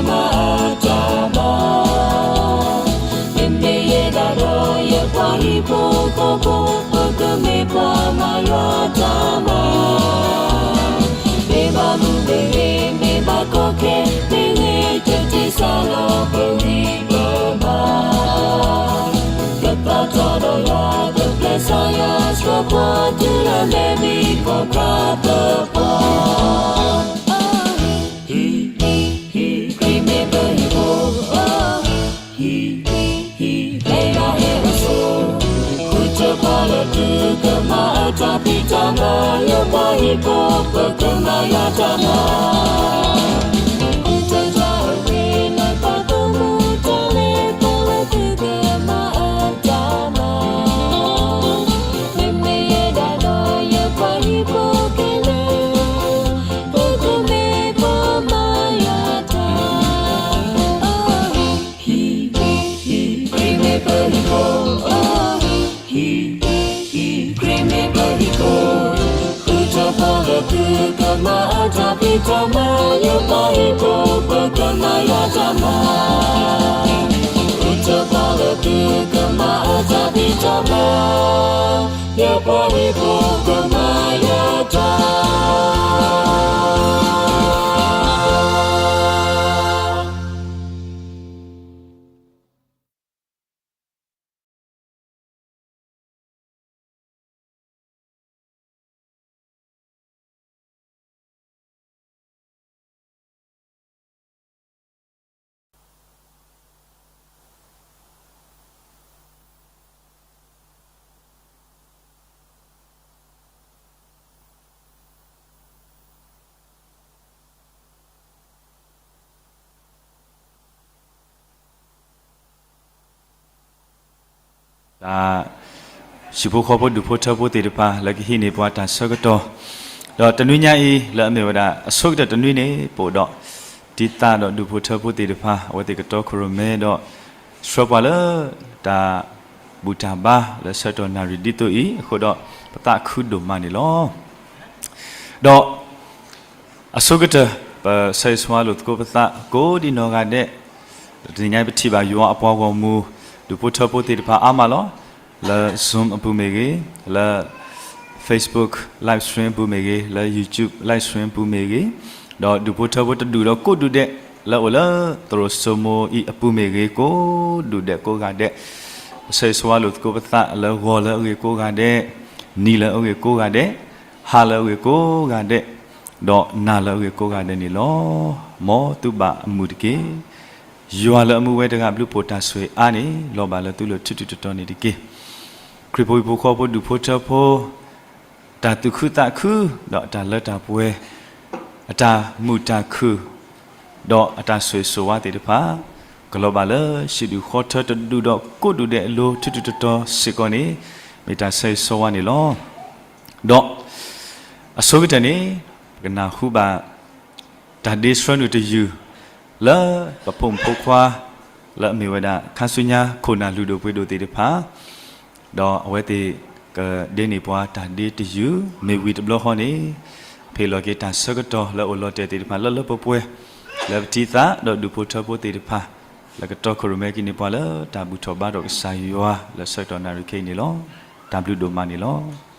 မ့မ့ၢ်ယဲဒၣ်ဒီးယပှၤဟံၣ်ဖိဃီဖိ ပကမ့ၢ်ပှၤမၤယွၤတၢ်မၤ, မ့ၢ်ဘၣ်မုာ်မ့ၢ်ဂ့ၤ မ့ၢ်ဘၣ်ကီခဲမ့ၢ်ဂ့ၤ တတ့စးလီၤပဂံၢ်ပဘါ, ကသးထီၣ်ဒီးယွၤ ကပျဲစးယွၤ ဆှၢပှၤတုၤလၢမဲာ်မံၤကီၢ်ခါသပှၢ်. ဟံၣ်, ဟံၣ်, ဟံၣ်, ခရံာ်မ့ၢ်ပဟံၣ်ဖိ, ဟံၣ်, ဟံၣ်, ဟံၣ်, ဟံၣ်, ဟဲယွၤဟဲအစိ, ဃုထၢပှၤလၢသုကမၤအတၢ်ဖံးတၢ်မၤ, ယပှၤဟံၣ်ဖိ ပကမၤယွၤတၢ်မၤ, ဃုထၢတၢ်အဂ့ၤလၢပှၤသုးမုၢ်ဒိၣ်လၢပဝဲသုကမၤအတၢ်မၤ, မ့မ့ၢ်ယဲဒၣ်ဒီးယပှၤဟံၣ်ဖိခဲလၢာ် ပကမ့ၢ်ပှၤမၤယွၤတၢ်, ဟံၣ်, ဟံၣ်, ဟံၣ်, ခရံာ်မ့ၢ်ပဟံၣ်ဖိ, ဟံၣ်, ဟံၣ်, ဟံၣ်, ခရံာ်မ့ၢ်ပဟံၣ်ဖိ, ဃုထၢပှၤလၢသုကမၤအတၢ်ဖံးတၢ်မၤ, ယပှၤဟံၣ်ဖိ ပကမၤယွၤတၢ်မၤ, ဃုထၢပှၤလၢသုကမၤအတၢ်ဖံးတၢ်မၤ ယပှၤဟံၣ်ဖိ ကမၤယွၤတၢ်တၢ် ဟံၣ်ဖိဃီဖိဒူၣ်ဖိထၢဖိသ့ၣ်တဖၣ် လၢကဟံးန့ၢ်ပှၤတၢ်ဆၢကတီၢ်, ဒီးတနွံညါအံၤ လၢအမ့ၢ်ဝဲဒၣ် အဆိကတၢၢ်တနွံန့ၣ် ပအိၣ်ဒီး ဒ်သးဒီးဒူၣ်ဖိထၢဖိသ့ၣ်တဖၣ် အဝဲသ့ၣ်ကတီခိၣ်ရိၣ်မဲဒီး ဆှၢပှၤလၢ တၢ်ဘူၣ်တၢ်ဘါလၢဆၢကတီၢ်နၣ်ရံၣ်ဒ်သိးအံၤအဃိဒီး ပသးခုဒိၣ်မးန့ၣ်လီၤ. ဒီး အဆိကတၢၢ် ပဆၢဂ့ၤဆၢဝါလိာ်သကိးပသး ကိးဒံနီၢ်ဂၤဒဲး, တနံၤညါပထံၣ်ဘၣ်ယွၤအပှၤဂီၢ်မုၢ် ဒူၣ်ဖိထၢဖိသ့ၣ်တဖၣ်အါမးလီၤ. လၢ Zoom အပူၤမ့ၢ်ဂ့ၤ, လၢ Facebook live stream အပူၤမ့ၢ်ဂ့ၤ, လၢ YouTube live stream အပူၤမ့ၢ်ဂ့ၤ, ဒီးဒူၣ်ဖိထၢဖိတဒူၣ်ဒီးကိးဒူၣ်ဒဲး လၢအိၣ်လၢသရိာ်စိမိၤအံၤအပူၤမ့ၢ်ဂ့ၤ, ကိးဒူၣ်ဒဲးကိးဂၤဒဲး, ပဆၢဂ့ၤဆၢဝါလိာ်သကိးပသးလၢဂီၤလၢအဂ့ၤကိးဂၤဒဲး, နံၤလၢအဂ့ၤကိးဂၤဒဲး, ဟါလၢအဂ့ၤကိးဂၤဒဲး, ဒီးနၤလၢအဂ့ၤကိးဂၤဒဲးန့ၣ်လီၤ. မ်သုဘၣ်အမုာ်တက့ၢ်. ယွၤလၢအမူဝဲတဂၤဘျုးဖှိၣ်တၢ်ဆိၣ်ဂ့ၤအါန့ၣ် လီၤဘၣ်လၢသုလၢထူးထူးတီၤတီၤန့ၣ်တက့ၢ်. ခရံာ်ဖိဟံၣ်ဖိဃီဖိဒူၣ်ဖိထၢဖိ တၢ်သူၣ်ခုသးခု ဒီးအတၢ်လၢတၢ်ပှဲၤ, အတၢ်မုာ်တၢ်ခုၣ်, ဒီးအတၢ်ဆိၣ်ဂ့ၤဆိၣ်ဝါသ့ၣ်တဖၣ် ကလီၤဘၣ်လၢဟံၣ်ဒူၣ်ဃီထၢတဒူၣ်ဒီးကိးဒူၣ်ဒဲးအလိၤ ထူးထူးတီၤတီၤစ့ၢ်ကီးန့ၣ် မ့ၢ်တၢ်ဆၢဂ့ၤဆၢဝါန့ၣ်လီၤ. ဒီး အဆိကတၢၢ်န့ၣ် ပကနၢ်ဟူဘၣ် တၢ်ဒ့ဆှၢနုာ်တယုၢ် လၢပဖိမုၣ်ဖိခွါ လၢအမ့ၢ်ဝဲဒၣ် ခါဆူညါခိၣ်နၢ်လုၢ်ဒိၣ်ပှ့ၤဒိၣ်သ့ၣ်တဖၣ် ဒီးအဝဲသ့ၣ်ကဒ့န့ၢ်ပှၤတၢ်ဒ့တယုၢ် မ့ၢ်ဝံၤတဘျီဃီန့ၣ် ဖ့ၣ်လီၤက့ၤတၢ်ဆၢကတီၢ်လၢအိၣ်လီၤတဲာ်သ့ၣ်တဖၣ်လၢလၢပှဲၤပှဲၤ လၢပထံသးဒီးဒူၣ်ဖိထၢဖိသ့ၣ်တဖၣ် လၢကတီခိၣ်ရိၣ်မဲက့ၤန့ၢ်ပှၤလၢတၢ်ဘူၣ်ထီၣ်ဘါထီၣ်ကစၢ်ယွၤလၢဆၢကတီၢ်နၣ်ရံၣ်ခဲအံၤန့ၣ်လီၤ. တၢ်ဘျုးဒိၣ်မးန့ၣ်လီၤ.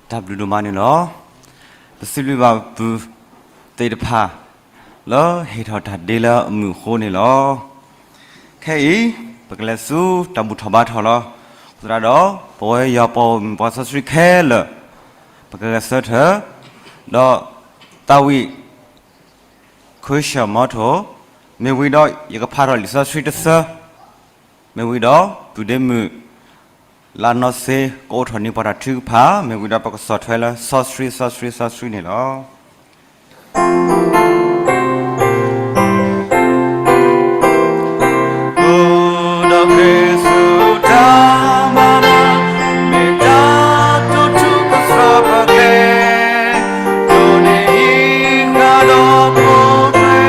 တၢ်ဘျုးဒိၣ်မးန့ၣ်လီၤ. ပစံးဘျုးဘၣ်ပပုၢ်သ့ၣ်တဖၣ် လၢဟ့ၣ်ထီၣ်တၢ်ဒ့လၢအမုာ်အဃိန့ၣ်လီၤ. ခဲအံၤ ပကလဲၤဆူတၢ်ဘူၣ်ထီၣ်ဘါထီၣ်လီၤ. အဃိသတးဒီး ပဝဲယွၤပှၤဂီၢ်မုၢ်ပှၤစီဆှံခဲလၢာ် ပကဂဲၤဆၢထၢၣ် ဒီးသးဝံၣ် ခွ့ၡၢၣ်မီထိၣ်, မ့ၢ်ဝံၤဒီးယကဖးထီၣ်လံာ်စီဆှံတဆၢ, မ့ၢ်ဝံၤဒီး ပုၢ်ဒ့မုၣ် လါနီၢ်စ့ ကအိးထီၣ်န့ၢ်ပှၤတၢ်ထုကဖၣ်, မ့ၢ်ဝံၤဒီးပကဆီၣ်ထွဲလၢစီဆှံ စီဆှံ စီဆှံန့ၣ်လီၤ. အိၣ်ဒီးခရံာ်ဆူတၢ်မၤနၢၤ, မ့ၢ်တၢ်တိာ်ထူကစီၣ်ပကျဲ, ဒိးန့ၢ်အံၤဃာ်ဒီးပိာ်ထွဲ,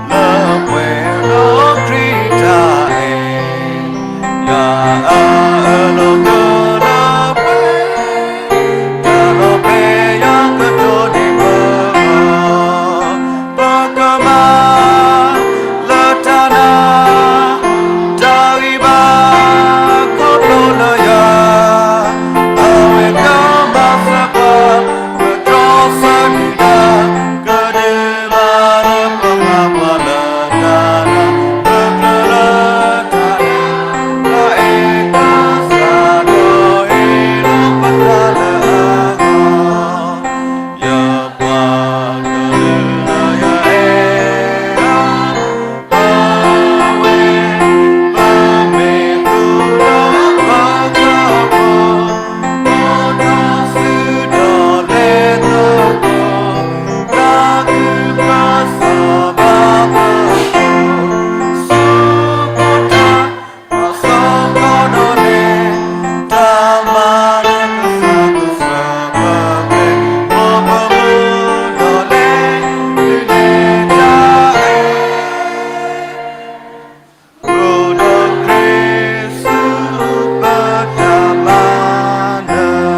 လၢပှဲၤဒီးခရံာ်တၢ်အဲၣ်, ယွၤအၢၣ်လီၤကဒီးပှဲၤ, တၢ်လီၤဖဲယွၤကတိၤန့ၢ်ပဂီၢ်, ပကမၤ လၢတၢ်နာ်, တၢ်ဂံၢ်ဘါခီဖျိလၢယွၤ, အဝဲကမၤစၢၤပှၤ, ပတြီဆၢဒုၣ်ဒါ, ကဒုးဘၣ်လၢပမၤပှၤလၢတၢ်နာ်, ပကြၢးလၢတၢ်အဲၣ်, တၢ်အဲၣ်ကစၢ်ဒီးဟ့ၣ်လီၤပသးလၢအဂီၢ် ယပှၤကလုာ်လၢယွၤအဲၣ်, ပဝဲပမ့ၢ်သူၣ်ဒီးပှၤကပီၤ, ဒီးထီၣ်ဆူဒီးလဲၤသကိး, တၢ်ကူၣ်ပၢ်စီၤဘၣ်သကိး, ဆူဖိတၢ် ပစီကီဒီးလဲၤ, တၢ်မၤလၢကစၢ်ကစၢ်ပှၤကဲ, ပမူဒီးလဲၤ, ဒုးနဲၣ်တၢ်အဲၣ်, အိၣ်ဒီးခရံာ်ဆူပတၢ်မၤနၢၤ.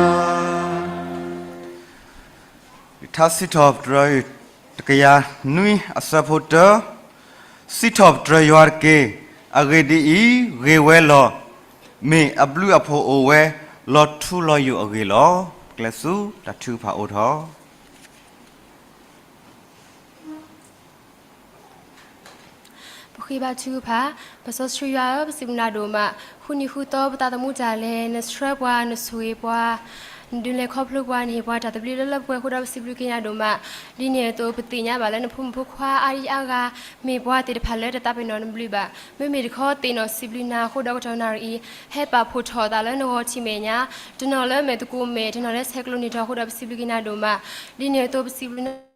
ထါစံးထီၣ်ပတြၢၤ တကယၤနွံအဆၢဖိတၢ, စံးထီၣ်ပတြၢၤယွၤတက့ၢ်. အဂ့ၢ်ဒ်အံၤ, ဂ့ၤဝဲလီၤ. မ့ၢ်အဘျုးအဖှိၣ်အိၣ်ဝဲ, လီၤထူလီၤယိာ်အဂ့ၢ်လီၤ. ပကျဲၤဆူတၢ်ထုကဖၣ်အိၣ်ထီၣ် ပဃ့ဘါထုကဖၣ်, ပစီဆှံယွၤဧၢ, ပစံးဘျုးနၤဒိၣ်မး, ဃုနံၤဃုသီပသးသမူတၢ်လဲၤ, နဆှၢပှၤ, နဆိၣ်ဂ့ၤပှၤ, နဒုးလဲၤခီဖျိပှၤ, နဟ့ၣ်ပှၤတၢ်သဘျ့လၢလၢပှဲၤပှဲၤအဃိဒီး ပစံးဘျုးက့ၤနၤဒိၣ်မး. ဒ်န့ၣ်အသိး ပသ့ၣ်ညါဘၣ်လၢနဖိမုၣ်ဖိခွါအါဒံအါဂၤ, မ့ၢ်ပှၤသ့ၣ်တဖၣ်လၢတသးပ့ၤနီၣ်နဘျုးဘၣ်. မ့မ့ၢ်တခီသ့ၣ်နီၣ်စံးဘျုးနၤအဃိဒီး ကတီၢ်နၣ်ရံၣ်အံၤ ဟဲပာ်ဖှိၣ်ထီၣ်အသးလၢနဂီၤထံးမဲာ်ညါ, တနီၤလၢမဲာ်သကိးမဲာ်, တနီၤလၢဆဲးကျိးန့ၢ်ထီၣ်အဃိဒီး ပစံးဘျုးက့ၤနၤဒိၣ်မး. ဒ်န့ၣ်အသိး ပစံးဘျုးနၤ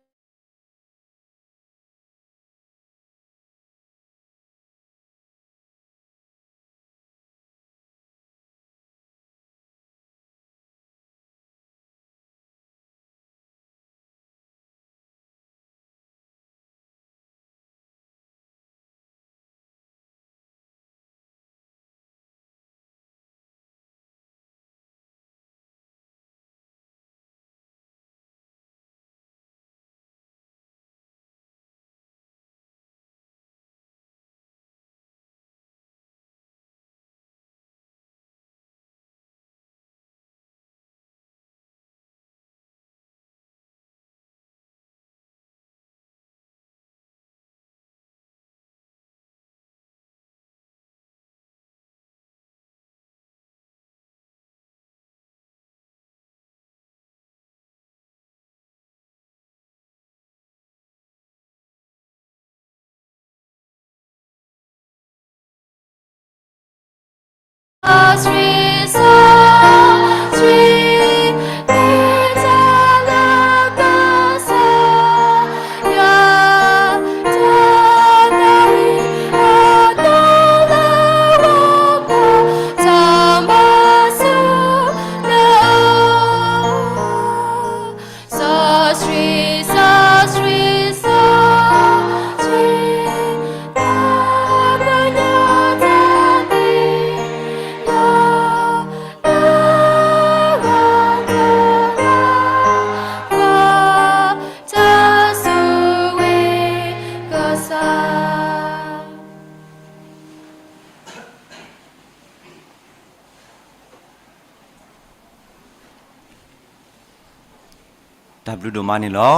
တၢ်ဘျုးဒိၣ်မးန့ၣ်လီၤ.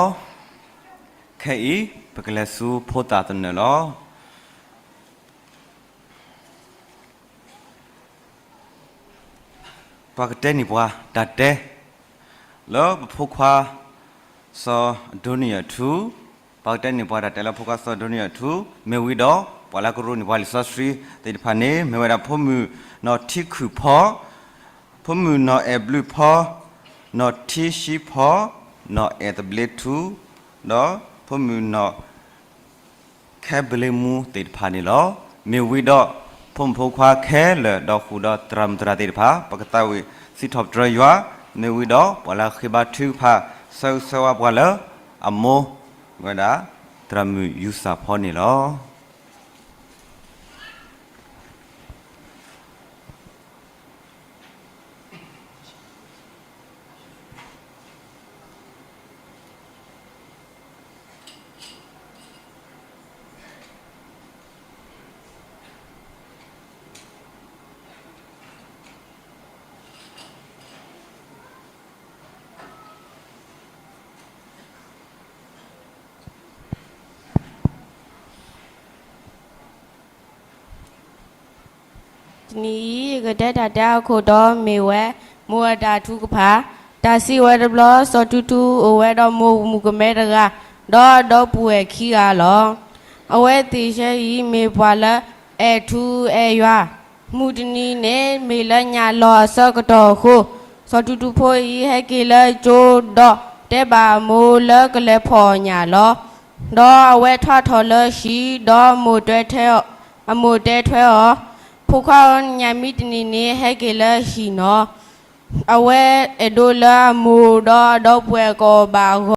ခဲအံၤ ပကလဲၤဆူဖိသၣ်သနၢၣ်လီၤ. ပှၤကတဲန့ၢ်ပှၤတၢ်တဲ လၢပဖိခွါ စီၤအဒိနံယၤထူ, ပှၤကတဲန့ၢ်ပှၤတၢ်တဲလၢဖိခွါစီၤအဒိနံယၤထူ, မ့ၢ်ဝံၤဒီး ပှၤလၢကရူၢ်န့ၢ်ပှၤလံာ်စီဆှံသ့ၣ်တဖၣ်န့ၣ် မ့ၢ်ဝဲဒၣ်ဖိမုၣ်နီၢ်ထံခုၣ်ဖီ, ဖိမုၣ်နီၢ်အဲၣ်ဘျုးဖီ, နီၢ်ထံၡံဖီ, နီၢ်အဲၣ်သဘျ့ထူ, ဒီးဖိမုၣ်နီၢ် ခဲဘလ့မူသ့ၣ်တဖၣ်န့ၣ်လီၤ. မ့ၢ်ဝံၤဒီး ဖိမုၣ်ဖိခွါခဲလၢာ်ဒီးဃုာ်ဒီးသရၣ်မုၣ်သရၣ်သ့ၣ်တဖၣ် ပကသးဝံၣ်စံးထီၣ်ပတြၢၤယွၤ, မ့ၢ်ဝံၤဒီး ပှၤလၢဃ့ဘါထုကဖၣ် ဆၢဂ့ၤဆၢဝါပှၤလၢအမိၢ် ဝဲဒၣ် သရၣ်မုၣ်ယူစၢ်ဖီန့ၣ်လီၤ. တနံၤအံၤ ယကတဲတၢ်တဲအခိၣ်တီမ့ၢ်ဝဲ မိၢ်အတၢ်ထုကဖၣ်, တၢ်စံးဝဲတဘျီ စီၤတူတူအိၣ်ဝဲဒီးမိၢ်မုၣ်ကမဲတဂၤ, ဒီးအဒီပုၢ်ဝဲၢ်ခံဂၤလီၤ. အဝဲသ့ၣ်ဆၢအံၤမ့ၢ်ပှၤလၢအဲၣ်ထူအဲၣ်ယွၤ, မုၢ်တနံၤန့ၣ် မ့ၢ်လၢညၣ်လီၤအဆၢကတီၢ်အဃိ, စီၤတူတူဖိအံၤဟဲက့ၤလၢကၠိဒီးတဲဘၣ်အမိၢ်လၢကလဲၤဖီၣ်ညၣ်လီၤ. ဒီးအဝဲထီၣ်ထီၣ်လၢဟံၣ် ဒီးမိၢ်တဲ, အမိၢ်တဲထွဲအီၤ, ဖိခွါဧၢ, ညၣ်မ့ၢ်တနံၤန့ၣ် ဟဲက့ၤလၢဟံၣ်နီၤ. အဝဲအဲၣ်ဒိးလၢအမိၢ်ဒီးအဒီပုၢ်ဝဲၢ်ကအိၣ်ဘၣ်အဂီၢ်,